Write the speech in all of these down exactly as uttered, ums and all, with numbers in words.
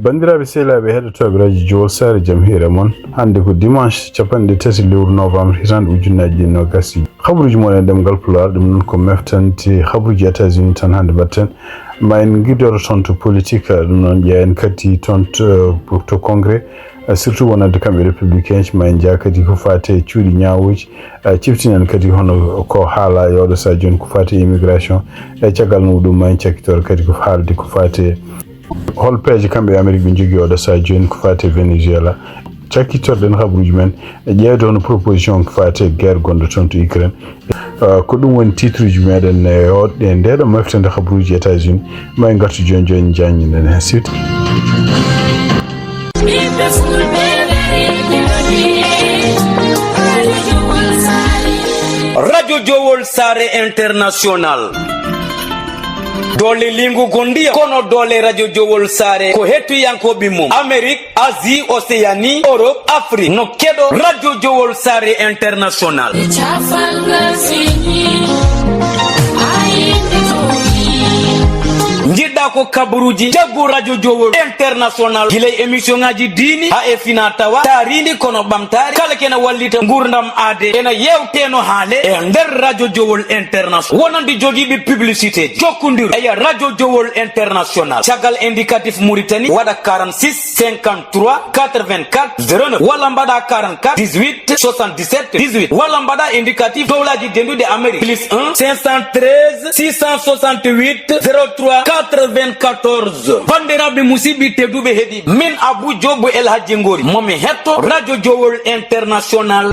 Banndiraaɓe sehilaaɓe heɗotooɓe Radio Jowol Saare, jam hiire mon. Hannde ko dimanche capanɗe tati lewru novembre hitaande ujunnaji ɗiɗi nogas. Habaruuji mon e ɗemngal Pulaar, ɗum noon ko meftante habaruuji États-Unis tan hannde mbaɗten. Ma en ngiddoro toon to politique, ɗum noon ƴeewen kadi toon to, to Congrès, surtout wonande kamɓe républicain ji, ma en njah kadi ko faati e cuuɗi ñaawooji, ciftinen kadi hono ko haala e oɗo sahaa jooni ko faati e immigration, e caggal muɗum ma en cakkitoro kadi ko haalde ko faati e hol peeje kamɓe e Amérique ɓe njogii oɗo sahaa jooni ko faati e Venezuela. Cakkitorɗen habaruuji men e ƴeewde hono proposition ko faati e guerre gonɗo toon to Ukraine. Eh, ko ɗum woni titre uji meɗen e o-, e ndeɗo mofte nde habaruuji États-Unis. Ma en ngartu jooni jooni, janngiɗen heen siwte. Radio Jowol Saare International. Doole lingu gondiya, kono doole Radio Jowol Saare ko hettiyankooɓe mum. Amérique, Asie, Océanie, Europe, Afrique. No keɗo Radio Jowol Saare International. Njiɗɗa ko kabaruuji, jaggu Radio Jowol International. Gila e émission ngaji diini, haa e fina tawa, taariindi kono ɓamtaare. Kala kena wallita nguurndam aade. Ena yewteno haale e nder Radio Jowol International. Wonande jogiiɓe publicité, jokkondir e Radio Jowol International. Caggal indicatif Mauritanie, waɗa quarante-six, cinquante-trois, quatre-vingt-quatre, zéro neuf, walla mbaɗa quarante-quatre, dix-huit, soixante-dix-sept, dix-huit, walla mbaɗa indicatif dowlaji denduɗi Amérique, plus un, cinq cent treize, six cent soixante-huit, zéro trois, quatre-vingt-quatorze. Bandiraɓe, musidɓe tedduɓe heɗiɓe, min Abou Diop El Hadji Ngori, momi hetto Radio Jowol International.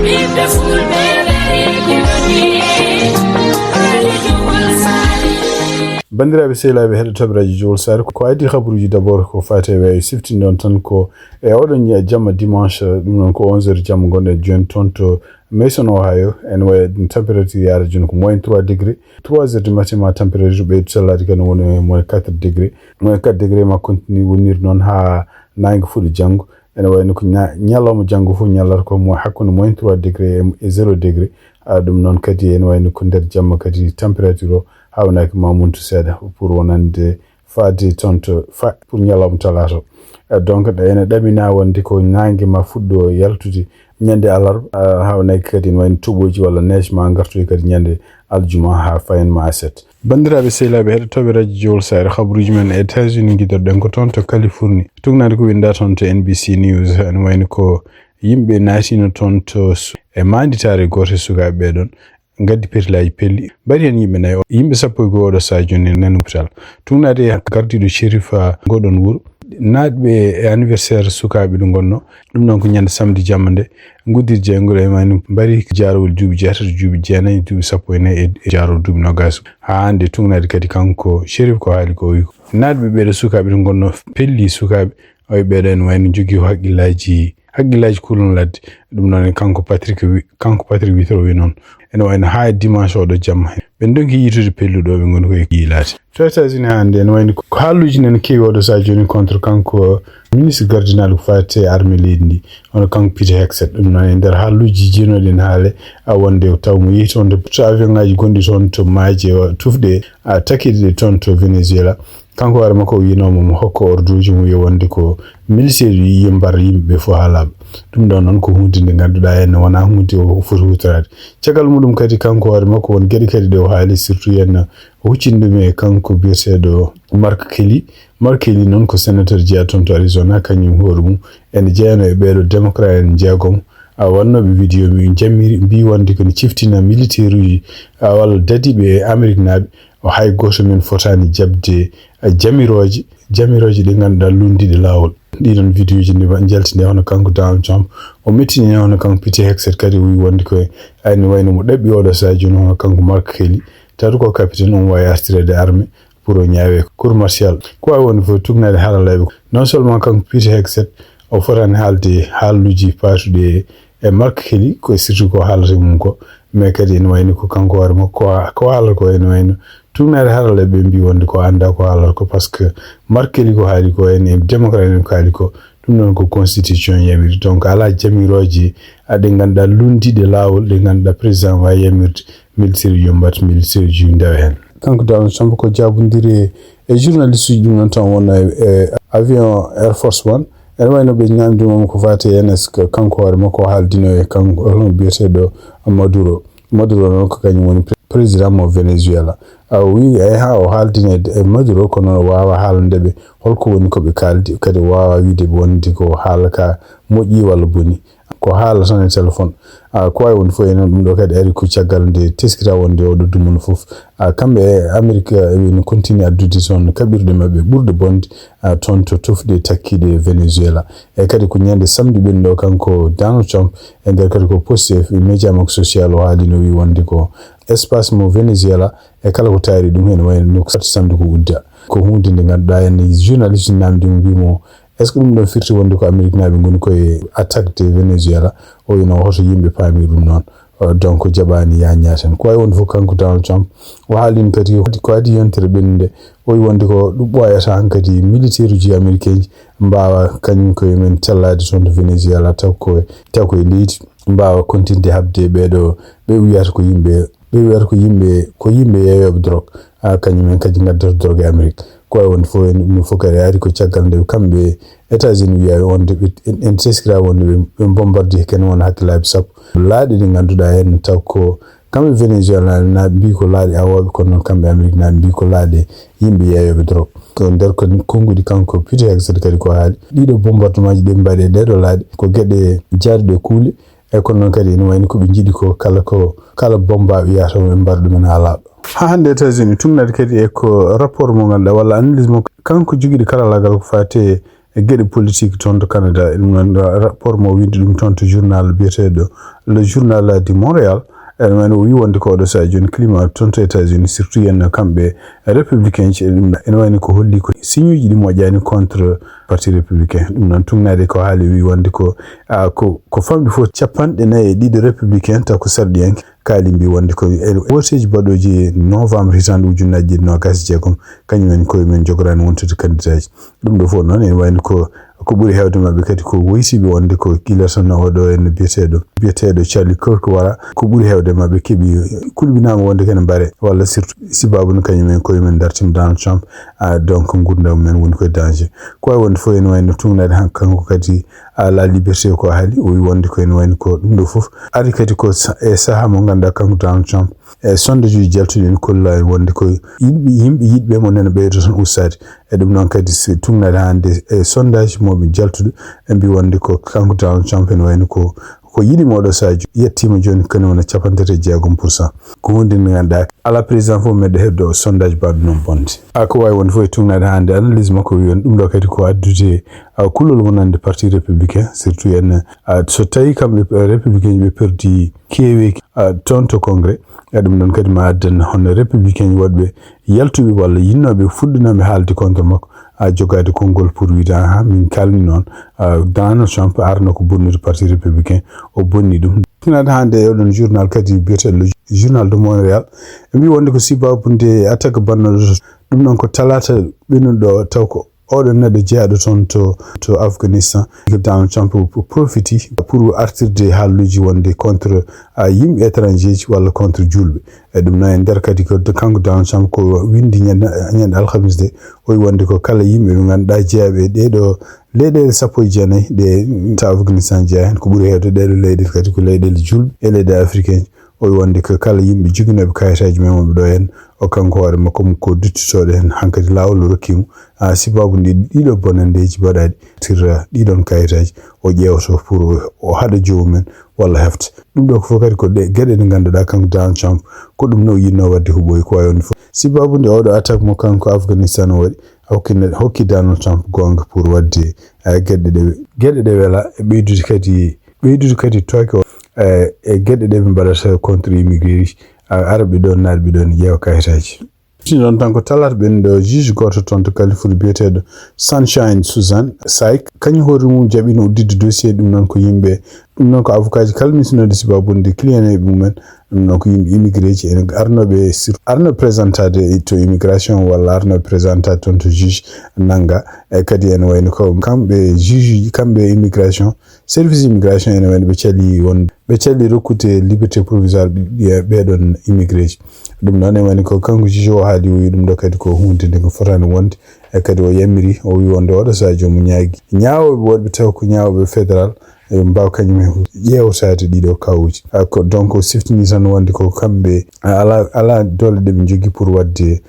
Bandiraɓe sehilaaɓe heɗotooɓe Radio Jowol Saare, ko adii habaruuji d'abord ko faati e weeyo, siftinɗon tan ko e oɗon jamma dimanche, ɗum noon ko onze heures jamma ngonɗen jooni toon to Mason, Ohio. Ene wayi no température yaara jooni ko moins trois degré. Trois heures du matin ma température ɓeydu sellaade kadi woni moins quatre degré. Moins quatre degré ma continue wonir noon haa naange fuɗa janngo. Ene wayi no ko ña-, ñalawma janngo fof ñallata ko mo hakkunde moins trois degré e, e zéro degré. Ah, ɗum noon kadi ene wayi no ko nder jamma kadi température o hawnaaki ma muntu seeɗa pour wonande faade toon to fa-, pour ñalawma talaata o. Eh, donc, ɗa-, ene ɗamina wonde ko naange ma fuɗɗo yaltude ñande alarba, eh, hawnaaki kadi ene wayi no toɓooji walla neige ma ngartoy kadi ñande aljuma haa fayin ma aset. Banndiraaɓe sehilaaɓe heɗotooɓe Radio Jowol Saare, habaruuji men e États-Unis ngiddorɗen ko toon to Californie. Tugnaade ko winnda toon to N B C News, ene wayi no ko yimɓe naatino toon to su-, e maanditaare gooto e sukaaɓe ɓee ɗoon. Ngaddi petilaaji pelli, mbaɗi heen yimɓe nayo. Yimɓe sappo e go'o oɗo sahaa jooni nani hôpital. Tugnaade e gardiiɗo Sheriff, ah, ngoɗon wuro. Naatɓe e anniversaire sukaaɓe ɗo ngonno. Ɗum ɗon ko ñande samedi jamma nde. Nguddiri jeyngol e mayni mbaɗi jaarowol duuɓi jeetati, duuɓi jeenayi, duuɓi sappo e nayi e, e jaarowol duuɓi noogas. Haa hannde tugnaade kadi kanko Sheriff ko haali ko o wi ko. Naatɓe ɓeeɗo sukaaɓe ɗo ngonno pelli sukaaɓe. Oye ɓeeɗo ene wayno jogii ko haqqillaaji, haqqillaaji kulol ladde. Ɗum noon en kanko Patrick wi-, kanko Patrick Witro wi noon. Ene wayno haa e dimanche oɗo jamma. Ɓe ndonki yiitude pelluɗo ɓe ngoni koye yiilaade. To États-Unis hannde ene wayno ko haalluuji nene keewi oɗo sahaa jooni contre kanko ministre gardinal ko faati e armée leydi ndi. Hono kanko Pete Hegseth. Ɗum noon e nder haalluuji jeenooɗi en haale a wonde taw mo yehi toon to, to avion ngaji gonɗi toon to maaje wa-, tufɗe a takiɗe ɗe toon to Venezuela. Kanko hoore makko o wiyanoo mo, mo hokka ordre uji, mo wiya wonde ko militaire uji yo mbar yimɓe ɓe fof haa laaɓa. Ɗum ɗoo noon ko huunde nde ngannduɗaa heen wonaa huunde o foti huutoraade. Caggal muɗum kadi kanko hoore makko won geɗe kadi ɗe o haali, surtout heen o huccini ɗum e kanko biyeteeɗo Mark Kelly. Mark Kelly noon ko sénateur jeyaa toon to Arizona, kañum hoore mum ene jeyanoo e ɓeeɗo démocrate en jeegom, a wannooɓe vidéo mi jamiri mbi wonde ko ne ciftina militaire uji, a walla dadiiɓe e Amérique naaɓe, o hay gooto men fotaani jaɓde, a, jamirooje, jamirooje ɗe ngannduɗaa lunndiiɗe laawol. Ɗiɗon vidéo ji nde njalti nde hono kanko Donald Trump, o mettini hono kanko Pete Hegseth kadi o wi wonde ko ayno wayno mo ɗaɓɓi oɗo sahaa jooni hono kanko Mark Kelly, tawde ko capitaine on waawi artireede armée. Pour o ñaawe cour martial. Ko waawi wonde fof tugnaade haralleeɓe. Non seulement kanko Pete Hegseth, o fotaani haalde haalluuji paatuɗi e Mark Kelly, ko surtout ko haalata e mum ko, mais kadi ene wayno ko kanko hoore makko, ko ha-, ko haalata ko ene wayno tugnaade haralleeɓe ɓe mbi wonde ko anndaa ko haalata ko, parce que Mark Kelly ko haali ko ene, démocrate en ko haali ko, ɗum noon ko constitution yamiri. Donc alaa jamirooje, a, ɗe ngannduɗaa lunndiiɗe laawol, ɗe ngannduɗaa président waawi yamirde militaire yo mbat militaire ji ndewa heen. Kanko Donald Trump ko jaabondiri e journaliste uji ɗum noon tan wonno e, e avion Air Force One. Ene wayno ɓe ñaamdi mo ko faati e N S, ko kanko hoore makko o haaldino e kanko hono biyeteeɗo Maduro. Maduro noon ko kañum woni pre-, président mo Venezuela. A o wi ay ha o haaldino e, e Maduro, kono o waawa haalande ɓe holko woni ko ɓe kaaldi, kadi o waawa wiide ɓe wonde ko haala ka moƴƴi walla boni. Ko haala tan e téléphone. A ko wawi wonde fof enen ɗum ɗo kadi ari ko caggal nde teskira wonde oɗo dumunna fof. A kamɓe e Amérique, e, ene continue addude toon kaɓirɗe maɓɓe ɓurɗe bonde, a, toon to tufɗe takkiɗe Venezuela. E kadi ko ñande samedi ɓennuɗo kanko Donald Trump, e nder kadi ko poste e média makko social o haalino wi wonde ko espace mo Venezuela e kala ko taari ɗum ene wayno no ko samedi ko udda. Ko hunde nde ngannduɗaa ene journaliste namdi mo mbimo est-ce que ɗum ɗon firti wonde ko Amérique naaɓe ngoni koye attaque de Venezuela? O wino hoto yimɓe paami ɗum noon. Euh, donc jaɓaani ya ñaaten. Ko wawi wonde fof kanko Donald Trump o haalino kadi ko adi yontere ɓennude. O wi wonde ko ɗum ɓooyata hankadi militaire uji américain ji mbaawa kañum koye men tellaade toon to Venezuela taw ko, taw koye leydi mbaawa continde habde ɓeeɗo ɓe wiyata ko yimɓe, ɓe wiyata ko yimɓe, ko yimɓe yeeyooɓe drogue. A kañum en kadi ngaddata drogue e Amérique. Ko wawi wonde fof en ɗum fof kadi ari ko caggal nde kamɓe États-Unis wiya wonde ɓe, en, en teskira wonde ɓe, ɓe bombardi kene wona hakkillaaji sappo. Laaɗe ɗe ngannduɗaa en taw ko kamɓe Venezuela na mbi ko laaɗe awooɓe, kono noon kamɓe Amérique na mbi ko laaɗe yimɓe yeeyooɓe drogue. Ko nder ko konnguɗi kanko Pete Hegseth kadi ko haali. Ɗiɗo bombardement ji ɗe mbaɗe ɗeɗo laaɗe ko geɗe jaaduɗe kuule. E kono noon kadi ene wayno ko ɓe njiɗi ko kala ko, kala bomba ɓe yahata ɓe mbaɗa ɗumen haa laaɓa. Haa hannde États-Unis tunnade kadi e ko rapport mo ngannduɗaa walla analyse mo kanko jogiiɗo karallagal ko faati e geɗe politique toon to Canada. Ɗum noon rapport mo windi ɗum toon to journal biyeteeɗo Le Journal de Montréal. Ene wayno o wi wonde ko oɗo sahaa jooni climat toon to États-Unis surtout en kamɓe républicain ji. Ɗum ene wayno ko holli ko signe uji ɗi moƴƴaani contre parti républicain. Ɗum noon tunnade ko haali wi wonde ko, a, ko, ko famɗi fof capanɗe nayi e ɗiɗo républicain taw ko sarɗiyanke kaali mbi wonde ko e wooteeji baɗooji novembre hitaande ujunnaji ɗiɗi noogas e jeegom kañum en koye men jogoraani wontude candidat ji. Ɗum ɗo fof noon ene wayno ko, ko ɓuri heewde maɓɓe kadi ko woytiiɓe wonde ko gila tan oɗo en biyeteeɗo, biyeteeɗo Charlie Kirk wara ko ɓuri heewde maɓɓe keɓi kulɓinaama wonde kene mbare walla surtout sibabu no kañum en koye men dartima Donald Trump. A donc ngurdam men woni koye danger. Ko wawi wonde fof ene wayno tunnade han kanko kadi a la liberté ko haali o wi wonde ko ene wayno ko ɗum ɗo fof ari kadi ko sa-, e saaha mo ngannduɗaa kanko Donald Trump e sondage uji jaltuɗi ene kolla en wonde ko yiɗɓe, yimɓe yiɗɓe mo nena ɓeydo tan ustade. E ɗum noon kadi so tunnade hannde e sondage moɓe jaltuɗo e mbi wonde ko kanko Donald Trump ene wayno ko, ko yiɗi moɗo sadio yettima jooni kene wona capanɗe tati e jeegom pour cent. Ko hunde nde ngannduɗaa ala président fof meɗɗo heɓde o sondage baɗɗo noon bonde. A ko wawi wonde fof e tunnade hannde analyse makko wi on ɗum ɗo kadi ko addude a kulol wonande parti républicain surtout en a so tawi kamɓe républicain ɓe perdi keeweeki a toon to congrès. E ɗum ɗon kadi ma addan hono républicain woɗɓe yaltuɓe walla yinnooɓe fuɗɗinooɓe haalde contre makko a jogaade konngol pour wiide aha min kalni noon a Donald Trump arno ko bonnude parti républicain o bonni ɗum. Tinade hannde e oɗon journal kadi biyeteeɗo le journal de Montréal ɓe mbi wonde ko sibabu nde attaque bannoɗo ɗum ɗon ko talaata ɓennuɗo taw ko oɗo neɗɗo jeyaɗo toon to, to Afghanistan. Donald Trump profiti pour artirde haalluuji wonde contre a yimɓe étranger ji walla contre julɓe. E ɗum noon e nder kadi ko kanko Donald Trump ko windi ñande, ñande alhamis de o wi wonde ko kala yimɓe ɓe ngannduɗaa jeyaɓe e ɗeɗo leyɗeele sappo e jeenayi ɗe ta Afghanistan jeya heen ko ɓuri heewde ɗeɗo leyɗeele kadi ko leyɗeele julɓe e leyɗeele africain. O wi wonde ko kala yimɓe joginooɓe kayitaaji men wonɓe ɗo heen o kanko hoore makko mo ko duttitooɗo heen hankadi laawol o rokki mo a sibabu ndi ɗiɗo bonandeeji mbaɗaaɗi tirra ɗiɗon kayitaaji o ƴeewto pour o haɗa jomumen walla hefta. Ɗum ɗo ko fof kadi ko ɗe geɗe ɗe ngannduɗaa kanko Donald Trump ko ɗum no o yinnoo waɗde huɓoyi ko wawi wonde fof sibabu nde oɗo attaque mo kanko Afghanistan o waɗi hokki, hokki Donald Trump goonga pour waɗde a geɗe ɗe, geɗe ɗe wela e ɓeydude kadi ɓeydude kadi tooke o e, e geɗe ɗe ɓe mbaɗata contre immigré ji a araɓe ɗon naatɓe ɗon ƴeewa kayitaaji. Ɗon tan ko talaata ɓennuɗo juge gooto toon to Californie biyeteeɗo Sunshine Susan Syke kañum hoore mum jaɓino udditde dossier ɗum noon ko yimɓe ɗum noon ko avocat ji kalmitinooɗe sibabunde client e mumen. Ɗum noon ko yimɓe immigré ji en arnooɓe sur arnooɓe présentade to immigration walla arnooɓe présentade toon to juge nannga. E kadi ene wayno ko kamɓe juge ji kamɓe immigration service immigration ene wayno ɓe cali won ɓe cali rokkude liberté provisoire ɓeɗon immigré ji. Ɗum noon ene wayno ko kanko juge o haali o wi ɗum ɗo kadi ko hunde nde ko fotani wonde. E kadi o yamiri o wi wonde oɗo sadio mo ñaagi ñaawooɓe woɗɓe taw ko ñaawooɓe fédéral mbaw kañum e ƴeewtaade ɗiɗo kawuji. Ko donc o siftini tan wonde ko kamɓe ala ala doole ɗeɓe jogui pour wadde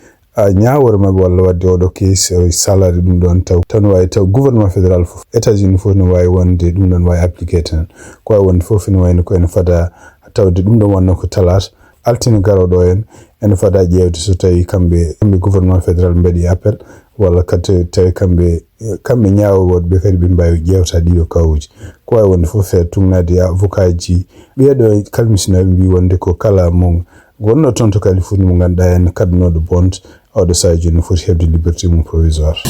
ñaawore maɓɓe walla wadde oɗo kees salaade ɗum ɗon taw tan wawi taw gouvernement fédéral fof états unis fof ne wawi wonde ɗum ɗon wawi appliqué tan. Ko wawi wonde fof ene wayno ko ene fada tawde ɗum ɗon wonno ko talaata altine garoɗo en ene fada ƴeewde so tawi kamɓe kamɓe gouvernement fédéral mbaɗi appel walla kadi tawi kamɓe kamɓe ñaawooɓe kadi ɓe mbawi ƴeewta ɗiɗo kawuji. Ko wawi wonde fof feere tugnaade avocat ji ɓeeɗo kalmisinoɓe mbi wonde ko kala mo wonno toon to Californie mo ganduɗa en kaddunoɗo bonde oɗo saha joni foti heɓde liberté mum provisoire.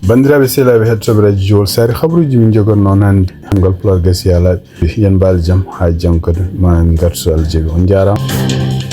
Bandiraɓe sehlaɓe heɗotoɓe radio jowol sari habruji min jogonno hannde ngal pular gasi yalaɓe yen mbaal jam ha janggo kadi ma en gartu so allah jaaɓi on jarama.